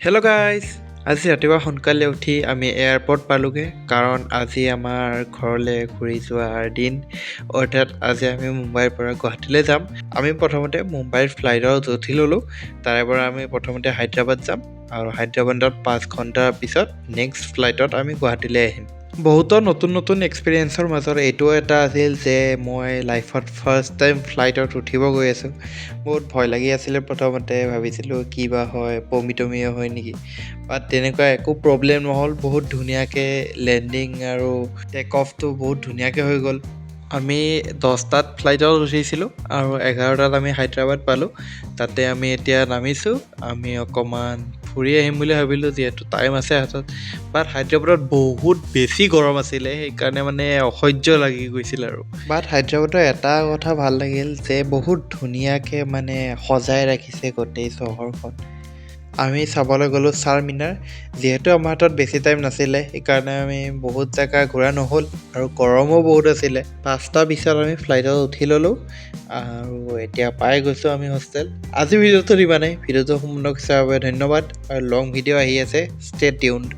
Hello' guys, আজি ৰাতিপুৱা সোনকালে উঠি আমি এয়াৰপৰ্ট পালোগৈ, কাৰণ আজি আমাৰ ঘৰলৈ ঘূৰি যোৱাৰ দিন। অৰ্থাৎ আজি আমি মুম্বাইৰ পৰা গুৱাহাটীলৈ যাম। আমি প্ৰথমতে মুম্বাইৰ ফ্লাইটত উঠি ল'লোঁ। তাৰে পৰা আমি প্ৰথমতে হায়দৰাবাদ যাম আৰু হায়দৰাবাদত 5 ঘণ্টাৰ পিছত নেক্সট ফ্লাইটত আমি গুৱাহাটীলৈ আহিম। বহুতো নতুন নতুন এক্সপিৰিয়েঞ্চৰ মাজত এইটোও এটা আছিল যে মই লাইফত ফাৰ্ষ্ট টাইম ফ্লাইটত উঠিব গৈ আছোঁ। বহুত ভয় লাগি আছিলে। প্ৰথমতে ভাবিছিলোঁ কি বা হয়, বমি টমিয়ে হয় নেকি। বাট তেনেকুৱা একো প্ৰব্লেম নহ'ল। বহুত ধুনীয়াকৈ লেণ্ডিং আৰু টেক অফটো বহুত ধুনীয়াকৈ হৈ গ'ল। আমি 10টাত ফ্লাইটত উঠিছিলোঁ আৰু 11টাত আমি হায়দৰাবাদ পালোঁ। তাতে আমি এতিয়া নামিছোঁ। আমি অকণমান ফুৰি আহিম বুলি ভাবিলোঁ, যিহেতু টাইম আছে হাতত। বাট হায়দৰাবাদত বহুত বেছি গৰম আছিলে, সেইকাৰণে মানে অসহ্য লাগি গৈছিল আৰু। বাট হায়দৰাবাদৰ এটা কথা ভাল লাগিল যে বহুত ধুনীয়াকৈ মানে সজাই ৰাখিছে গোটেই চহৰখন। আমি চাবলৈ গ'লোঁ চাৰমিনাৰ। যিহেতু আমাৰ হাতত বেছি টাইম নাছিলে, সেইকাৰণে আমি বহুত জেগা ঘূৰা নহ'ল আৰু গৰমো বহুত আছিলে। 5টা পিছত আমি ফ্লাইটত উঠি ল'লোঁ আৰু এতিয়া পাই গৈছোঁ আমি হোষ্টেল। আজি ভিডিঅ'টো ইমানেই। ভিডিঅ'টো সম্পূৰ্ণ চোৱাৰ বাবে ধন্যবাদ আৰু লং ভিডিঅ' আহি আছে। Stay tuned.